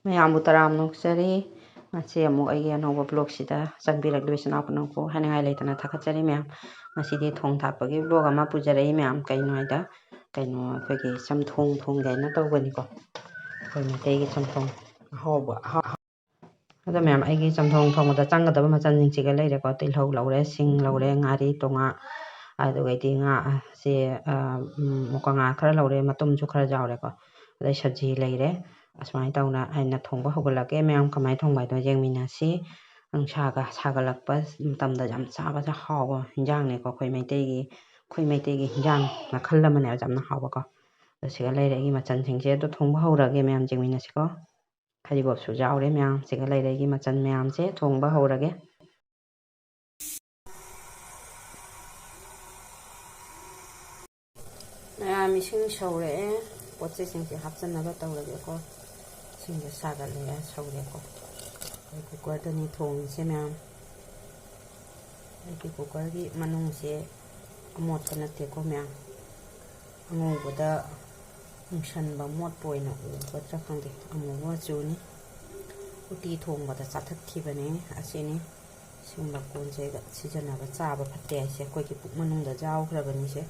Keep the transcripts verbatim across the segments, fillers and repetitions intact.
ꯃꯌꯥꯝꯕꯨ ꯇꯔꯥꯝꯅ ꯑꯣꯛꯆꯔꯤ꯫ ꯉꯁꯤ ꯑꯃꯨꯛ ꯑꯩꯒꯤ ꯑꯅꯧꯕ vlogꯁꯤꯗ ꯆꯪꯕꯤꯔꯛꯂꯤꯕ ꯏꯆꯤꯟ ꯏꯅꯥꯎ ꯄꯨꯝꯅꯃꯛꯄꯨ ꯍꯥꯏꯅꯤꯡꯉꯥꯏ ꯂꯩꯇꯅ ꯊꯥꯒꯠꯆꯔꯤ ꯃꯌꯥꯝ꯫ ꯉꯁꯤꯗꯤ ꯊꯣꯡ ꯊꯥꯛꯄꯒꯤ vlog ꯑꯃ ꯄꯨꯖꯔꯛꯏ ꯃꯌꯥꯝ꯫ ꯀꯩꯅꯣ ꯍꯥꯏꯗ, ꯀꯩꯅꯣ ꯑꯩꯈꯣꯏꯒꯤ ꯆꯝꯊꯣꯡ ꯊꯣꯡꯒꯦ ꯍꯥꯏꯅ ꯇꯧꯕꯅꯤꯀꯣ꯫ ꯑꯩꯈꯣꯏ ꯃꯩꯇꯩꯒꯤ ꯆꯝꯊꯣꯡ ꯑꯍꯥꯎꯕ, ꯑꯍꯥꯎ-, ꯑꯍꯥꯎ-, ꯑꯗꯣ ꯃꯌꯥꯝ, ꯑꯩꯒꯤ ꯆꯝꯊꯣꯡ ꯊꯣꯡꯕꯗ ꯆꯪꯒꯗꯕ ꯃꯆꯜꯁꯤꯡꯁꯤꯒ ꯂꯩꯔꯦꯀꯣ꯫ ꯇꯤꯜꯍꯧ ꯂꯧꯔꯦ, ꯁꯤꯡ ꯂꯧꯔꯦ, ꯉꯥꯔꯤ, ꯇꯣꯉꯥ, ꯑꯗꯨꯒꯩꯗꯤ ꯉꯥ, ꯑ, ꯁꯦ, ꯑ, ꯎꯝ, ꯃꯨꯀ ꯉꯥ ꯈꯔ ꯂꯧꯔꯦ, ꯃꯇꯨꯝꯁꯨ ꯈꯔ ꯌꯥꯎꯔꯦꯀꯣ꯫ ꯑꯗꯩ ꯁꯕꯖꯤ ꯂꯩꯔꯦ꯫ ꯑꯁꯨꯃꯥꯏꯅ ꯇꯧꯅ ꯑꯩꯅ ꯊꯣꯡꯕ ꯍꯧꯒꯠꯂꯛꯀꯦ꯫ ꯃꯌꯥꯝ ꯀꯃꯥꯏꯅ ꯊꯣꯡꯕ ꯍꯥꯏꯗꯣ ꯌꯦꯡꯃꯤꯟꯅꯁꯤ꯫ ꯅꯨꯡꯁꯥꯒ ꯁꯥꯒꯠꯂꯛꯄ ꯃꯇꯝꯗ ꯌꯥꯝ ꯆꯥꯕꯁꯦ ꯍꯥꯎꯕ ꯍꯤꯟꯖꯥꯡꯅꯤꯀꯣ꯫ ꯑꯩꯈꯣꯏ ꯃꯩꯇꯩꯒꯤ, ꯑꯩꯈꯣꯏ ꯃꯩꯇꯩꯒꯤ ꯍꯤꯟꯖꯥꯡ ꯃꯈꯜ ꯑꯃꯅꯦꯕ ꯌꯥꯝꯅ ꯍꯥꯎꯕꯀꯣ꯫ ꯑꯗꯣ ꯁꯤꯒ ꯂꯩꯔꯦ ꯑꯩꯒꯤ ꯃꯆꯜꯁꯤꯡꯁꯦ꯫ ꯑꯗꯣ ꯊꯣꯡꯕ ꯍꯧꯔꯒꯦ ꯃꯌꯥꯝ, ꯌꯦꯡꯃꯤꯟꯅꯁꯤꯀꯣ꯫ ꯐꯗꯤꯒꯣꯞꯁꯨ ꯌꯥꯎꯔꯦ ꯃꯌꯥꯝ꯫ ꯁꯤꯒ ꯂꯩꯔꯦ ꯑꯩꯒꯤ ꯃꯆꯜ ꯃꯌꯥꯝꯁꯦ꯫ ꯊꯣꯡꯕ ꯍꯧꯔꯒꯦ꯫ ꯃꯌꯥꯝ, ꯏꯁꯤꯡ ꯁꯧꯔꯛꯑꯦ꯫ ꯄꯣꯠ ꯆꯩꯁꯤꯡꯁꯦ ꯍꯥꯞꯆꯟꯅꯕ ꯇꯧꯔꯒꯦꯀꯣ꯫ ꯏꯁꯤꯡꯁꯦ ꯁꯥꯒꯠꯂꯦ, ꯁꯧꯔꯦꯀꯣ꯫ ꯑꯩ cookerꯗꯅꯤ ꯊꯣꯡꯉꯤꯁꯦ ꯃꯌꯥꯝ꯫ ꯑꯩꯒꯤ cookerꯒꯤ ꯃꯅꯨꯡꯁꯦ ꯑꯃꯣꯠꯄ ꯅꯠꯇꯦꯀꯣ ꯃꯌꯥꯝ꯫ ꯑꯉꯧꯕꯗ ꯅꯨꯡꯁꯟꯕ ꯃꯣꯠꯄ ꯑꯣꯏꯅ ꯎꯒꯗ꯭ꯔꯥ ꯈꯪꯗꯦ꯫ ꯑꯃꯨꯕ ꯃꯆꯨꯅꯤ꯫ ꯎꯇꯤ ꯊꯣꯡꯕꯗ ꯆꯥꯊꯠꯈꯤꯕꯅꯦ꯫ ꯑꯁꯤꯅꯤ꯫ ꯁꯤꯒꯨꯝꯕ ꯀꯣꯟꯁꯦ ꯁꯤꯖꯤꯟꯅꯕ, ꯆꯥꯕ ꯐꯠꯇꯦ ꯍꯥꯏꯁꯦ꯫ ꯑꯩꯈꯣꯏꯒꯤ ꯄꯨꯛ ꯃꯅꯨꯡꯗ ꯌꯥꯎꯈ꯭ꯔꯕꯅꯤꯁꯦ꯫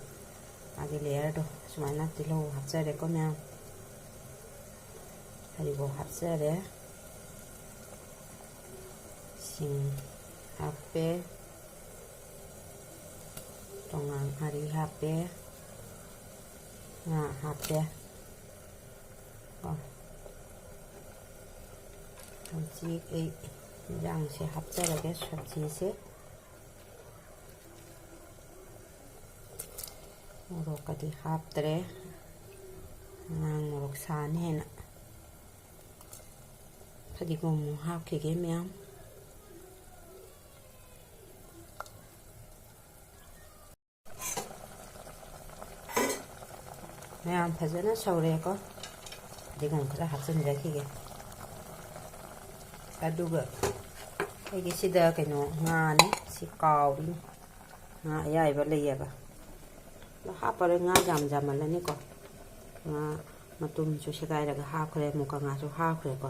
ꯃꯥꯒꯤ layerꯗꯣ ꯁꯨꯃꯥꯏꯅ ꯇꯤꯜꯍꯧ ꯍꯥꯞꯆꯔꯦꯀꯣ ꯃꯌꯥꯝ꯫ ꯐꯗꯤꯒꯣꯝ ꯍꯥꯞꯆꯔꯦ꯫ ꯁꯤꯡ ꯍꯥꯞꯄꯦ꯫ ꯇꯣꯉꯥꯟ ꯉꯥꯔꯤ ꯍꯥꯞꯄꯦ꯫ ꯉꯥ ꯍꯥꯞꯄꯦ꯫ ꯀꯣ꯫ ꯍꯧꯖꯤꯛ ꯑꯩ ꯏꯟꯖꯥꯡꯁꯦ ꯍꯥꯞꯆꯔꯒꯦ, ꯁꯕꯖꯤꯁꯦ꯫ ꯃꯣꯔꯣꯛꯀꯗꯤ ꯍꯥꯞꯇ꯭ꯔꯦ, ꯑꯉꯥꯡ ꯃꯣꯔꯣꯛ ꯁꯥꯅꯤ ꯍꯥꯏꯅ꯫ ꯐꯗꯤꯒꯣꯝ ꯑꯃꯨꯛ ꯍꯥꯞꯈꯤꯒꯦ ꯃꯌꯥꯝ꯫ ꯃꯌꯥꯝ ꯐꯖꯅ ꯁꯧꯔꯦꯀꯣ꯫ ꯐꯗꯤꯒꯣꯝ ꯈꯔ ꯍꯥꯞꯆꯤꯟꯖꯈꯤꯒꯦ꯫ ꯑꯗꯨꯒ ꯑꯩꯒꯤ ꯁꯤꯗ ꯀꯩꯅꯣ ꯉꯥꯅꯤ, ꯁꯤ ꯀꯥꯎꯔꯤꯅꯤ꯫ ꯉꯥ ꯑꯌꯥꯏꯕ ꯂꯩꯌꯦꯕ꯫ ꯑꯗꯣ ꯍꯥꯞꯄꯔꯣꯏ, ꯉꯥ ꯌꯥꯝ ꯌꯥꯝꯃꯜꯂꯅꯤꯀꯣ꯫ ꯉꯥ ꯃꯇꯨꯝꯁꯨ ꯁꯦꯒꯥꯏꯔꯒ ꯍꯥꯞꯈ꯭ꯔꯦ, ꯃꯨꯀ ꯉꯥꯁꯨ ꯍꯥꯞꯈ꯭ꯔꯦꯀꯣ꯫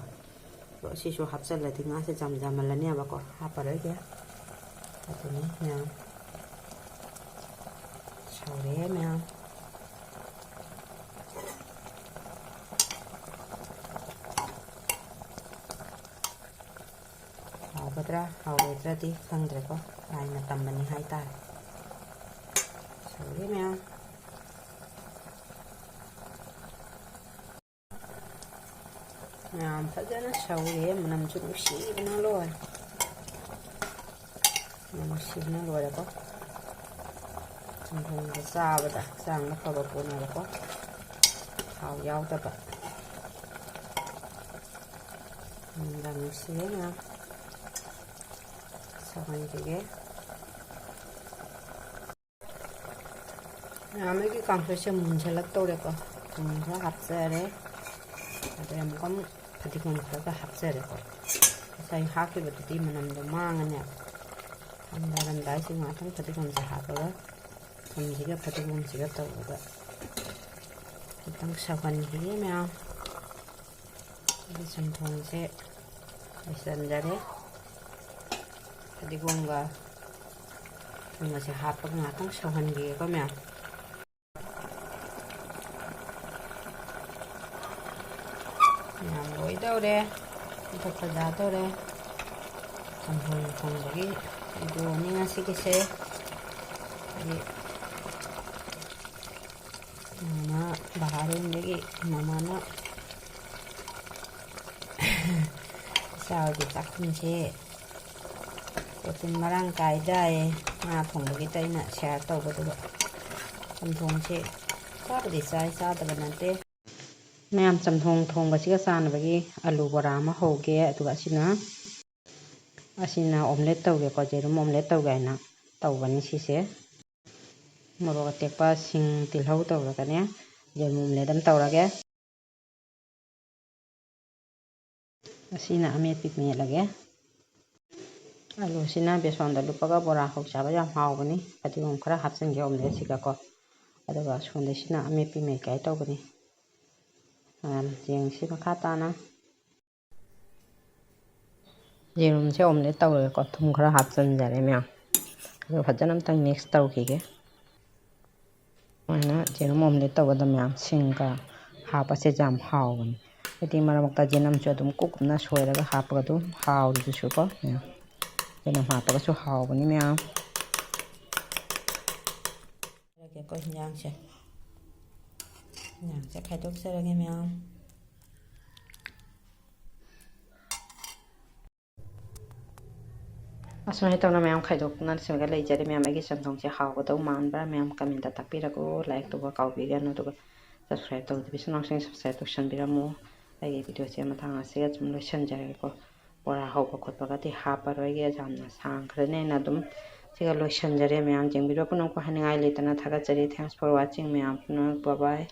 ꯑꯗꯣ ꯑꯁꯤꯁꯨ ꯍꯥꯞꯆꯜꯂꯗꯤ ꯉꯥꯁꯦ ꯆꯝꯖꯃꯜꯂꯅꯦꯕꯀꯣ, ꯍꯥꯞꯄꯔꯣꯏꯒꯦ꯫ ꯑꯗꯨꯅꯤ ꯃꯌꯥꯝ, ꯁꯧꯔꯦ ꯃꯌꯥꯝ꯫ ꯍꯥꯎꯒꯗ꯭ꯔꯥ ꯍꯥꯎꯔꯣꯏꯗ꯭ꯔꯗꯤ ꯈꯪꯗ꯭ꯔꯦꯀꯣ, ꯂꯥꯏꯅ ꯇꯝꯕꯅꯤ ꯍꯥꯏꯇꯥꯔꯦ꯫ ꯁꯧꯔꯦ ꯃꯌꯥꯝ꯫ ꯃꯌꯥꯝ ꯐꯖꯅ ꯁꯧꯔꯦ, ꯃꯅꯝꯁꯨ ꯅꯨꯡꯁꯤꯕꯅ ꯂꯣꯏꯔꯦ꯫ ꯃꯅꯝ ꯅꯨꯡꯁꯤꯕꯅ ꯂꯣꯏꯔꯦꯀꯣ꯫ ꯆꯝꯊꯣꯡꯗ ꯆꯥꯕꯗ ꯍꯛꯆꯥꯡꯗ ꯐꯕ ꯄꯣꯠꯅꯦꯕꯀꯣ, ꯊꯥꯎ ꯌꯥꯎꯗꯕ꯫ ꯃꯅꯝ ꯅꯨꯡꯁꯤꯌꯦ ꯃꯌꯥꯝ꯫ ꯁꯧꯍꯟꯈꯤꯒꯦ꯫ ꯃꯌꯥꯝ, ꯑꯩꯒꯤ ꯀꯥꯡꯁꯣꯏꯁꯦ ꯃꯨꯟꯁꯤꯜꯂꯛꯇꯧꯔꯦꯀꯣ꯫ ꯊꯨꯝ ꯈꯔ ꯍꯥꯞꯆꯔꯦ꯫ ꯑꯗꯩ ꯑꯃꯨꯛꯀ ꯑꯃꯨꯛ ꯐꯗꯤꯒꯣꯝ ꯈꯔꯒ ꯍꯥꯞꯆꯔꯦꯀꯣ꯫ ꯉꯁꯥꯏ ꯍꯥꯞꯈꯤꯕꯗꯨꯗꯤ ꯃꯅꯝꯗꯣ ꯃꯥꯡꯉꯅꯦꯕ꯫ ꯊꯝ ꯂꯣꯏꯔꯝꯗꯥꯏꯁꯤ ꯉꯥꯛꯇꯪ ꯐꯗꯤꯒꯣꯝꯁꯦ ꯍꯥꯞꯄꯒ, ꯊꯨꯝꯁꯤꯒ ꯐꯗꯤꯒꯣꯝꯁꯤꯒ ꯇꯧꯔꯒ ꯈꯤꯇꯪ ꯁꯧꯍꯟꯈꯤꯒꯦ ꯃꯌꯥꯝ꯫ ꯑꯩꯒꯤ ꯆꯝꯊꯣꯡꯁꯦ ꯂꯣꯏꯁꯤꯟꯖꯔꯦ꯫ ꯐꯗꯤꯒꯣꯝꯒ ꯊꯨꯝꯒꯁꯦ ꯍꯥꯞꯄꯒ ꯉꯥꯛꯇꯪ ꯁꯧꯍꯟꯈꯤꯒꯦꯀꯣ ꯃꯌꯥꯝ꯫ ꯃꯌꯥꯝ ꯂꯣꯏꯗꯧꯔꯦ, ꯄꯤꯊꯣꯛꯄ ꯌꯥꯗꯧꯔꯦ꯫ ꯆꯝꯊꯣꯡ ꯊꯣꯡꯕꯒꯤ ꯚꯤꯗꯤꯑꯣꯅꯤ ꯉꯁꯤꯒꯤꯁꯦ꯫ ꯑꯩ ꯃꯃꯥ ꯕꯍꯥꯔꯦꯟꯗꯒꯤ ꯃꯃꯥꯅ ꯏꯆꯥꯒꯤ ꯆꯥꯛꯈꯨꯝꯁꯦ ꯄ꯭ꯔꯣꯇꯤꯟ ꯃꯔꯥꯡ ꯀꯥꯏꯗꯥꯏ꯫ ꯉꯥ ꯊꯣꯡꯕꯒꯤꯗ ꯑꯩꯅ ꯁꯤꯌꯥꯔ ꯇꯧꯕꯗꯨꯗ ꯆꯝꯊꯣꯡꯁꯦ ꯆꯥꯕꯨꯗꯤ ꯆꯥꯏ, ꯆꯥꯗꯕ ꯅꯠꯇꯦ꯫ ꯃꯌꯥꯝ, ꯆꯝꯊꯣꯡ ꯊꯣꯡꯕꯁꯤꯒ ꯆꯥꯅꯕꯒꯤ ꯑꯂꯨ ꯕꯣꯔꯥ ꯑꯃ ꯍꯧꯒꯦ꯫ ꯑꯗꯨꯒ ꯑꯁꯤꯅ, ꯑꯁꯤꯅ ꯑꯣꯝꯂꯦꯠ ꯇꯧꯒꯦꯀꯣ, ꯌꯦꯔꯨꯝ ꯑꯣꯝꯂꯦꯠ ꯇꯧꯒꯦ ꯍꯥꯏꯅ ꯇꯧꯕꯅꯤ ꯁꯤꯁꯦ꯫ ꯃꯣꯔꯣꯛ ꯑꯇꯦꯛꯄ, ꯁꯤꯡ, ꯇꯤꯜꯍꯧ ꯇꯧꯔꯒꯅꯦ, ꯌꯦꯔꯨꯝ ꯑꯣꯝꯂꯦꯠ ꯑꯃ ꯇꯧꯔꯒꯦ꯫ ꯑꯁꯤꯅ ꯑꯃꯦꯠꯄꯤ ꯃꯦꯠꯂꯒꯦ꯫ ꯑꯂꯨꯁꯤꯅ ꯕꯦꯁꯣꯟꯗ ꯂꯨꯞꯄꯒ ꯕꯣꯔꯥ ꯍꯧ ꯆꯥꯕ ꯌꯥꯝ ꯍꯥꯎꯕꯅꯤ꯫ ꯐꯗꯤꯒꯣꯝ ꯈꯔ ꯍꯥꯞꯆꯤꯟꯒꯦ ꯑꯣꯝꯂꯦꯠꯁꯤꯒꯀꯣ꯫ ꯑꯗꯨꯒ ꯁꯣꯝꯗꯁꯤꯅ ꯑꯃꯦꯠꯄꯤ ꯃꯦꯠꯀꯦ ꯍꯥꯏ ꯇꯧꯕꯅꯤ꯫ ꯃꯌꯥꯝ ꯌꯦꯡꯁꯤ ꯃꯈꯥ ꯇꯥꯅ꯫ ꯌꯦꯔꯨꯝꯁꯦ omelette ꯇꯧꯔꯒꯦꯀꯣ꯫ ꯊꯨꯝ ꯈꯔ ꯍꯥꯞꯆꯤꯟꯖꯔꯦ ꯃꯌꯥꯝ꯫ ꯑꯗꯨꯒ ꯐꯖꯅ ꯑꯝꯇꯪ mix ꯇꯧꯈꯤꯒꯦ꯫ ꯁꯨꯃꯥꯏꯅ ꯌꯦꯔꯨꯝ omelette ꯇꯧꯕꯗ ꯃꯌꯥꯝ ꯁꯤꯡꯒ ꯍꯥꯞꯄꯁꯦ ꯌꯥꯝ ꯍꯥꯎꯕꯅꯤ꯫ ꯑꯩꯗꯤ ꯃꯔꯛ ꯃꯔꯛꯇ ꯌꯦꯅꯝꯁꯨ ꯑꯗꯨꯝ ꯀꯨꯞ ꯀꯨꯞꯅ ꯁꯣꯏꯔꯒ ꯍꯥꯞꯄꯒ ꯑꯗꯨꯝ ꯍꯥꯎꯔꯤꯗꯨꯁꯨꯀꯣ ꯃꯌꯥꯝ꯫ ꯌꯦꯅꯝ ꯍꯥꯞꯄꯒꯁꯨ ꯍꯥꯎꯕꯅꯤ ꯃꯌꯥꯝ꯫ ꯍꯥꯏꯔꯒꯦꯀꯣ ꯍꯤꯟꯖꯥꯡꯁꯦ꯫ ꯍꯤꯟꯖꯥꯡꯁꯦ ꯈꯥꯏꯗꯣꯛꯆꯔꯒꯦ ꯃꯌꯥꯝ꯫ ꯑꯁꯨꯃꯥꯏꯅ ꯇꯧꯅ ꯃꯌꯥꯝ ꯈꯥꯏꯗꯣꯛꯇꯨꯅ ꯁꯤꯃꯒ ꯂꯩꯖꯔꯦ ꯃꯌꯥꯝ꯫ ꯑꯩꯒꯤ ꯆꯝꯊꯣꯡꯁꯦ ꯍꯥꯎꯒꯗꯧ ꯃꯥꯟꯕ꯭ꯔꯥ? ꯃꯌꯥꯝ comment ꯇꯥꯛꯄꯤꯔꯛꯎ꯫ Like ꯇꯧꯕ ꯀꯥꯎꯕꯤꯒꯅꯨ꯫ ꯑꯗꯨꯒ subscribe ꯇꯧꯗꯕ ꯏꯆꯤꯟ ꯏꯅꯥꯎꯁꯤꯡ subscribe ꯇꯧꯁꯟꯕꯤꯔꯝꯃꯨ꯫ ꯑꯩꯒꯤ video ꯁꯦ ꯃꯇꯥꯡ ꯑꯁꯤꯒ ꯁꯨꯝ ꯂꯣꯏꯁꯟꯖꯔꯒꯦꯀꯣ꯫ ꯕꯣꯔꯥ ꯍꯧꯕ ꯈꯣꯠꯄꯒꯗꯤ ꯍꯥꯞꯄꯔꯣꯏꯒꯦ, ꯌꯥꯝꯅ ꯁꯥꯡꯈ꯭ꯔꯅꯦꯅ ꯑꯗꯨꯝ ꯁꯤꯒ ꯂꯣꯏꯁꯟꯖꯔꯦ ꯃꯌꯥꯝ꯫ ꯌꯦꯡꯕꯤꯔꯤꯕ ꯄꯨꯝꯅꯃꯛꯄꯨ ꯍꯥꯏꯅꯤꯡꯉꯥꯏ ꯂꯩꯇꯅ ꯊꯥꯒꯠꯆꯔꯤ꯫ Thanks for watching ꯃꯌꯥꯝ ꯄꯨꯝꯅꯃꯛ꯫ Bye bye꯫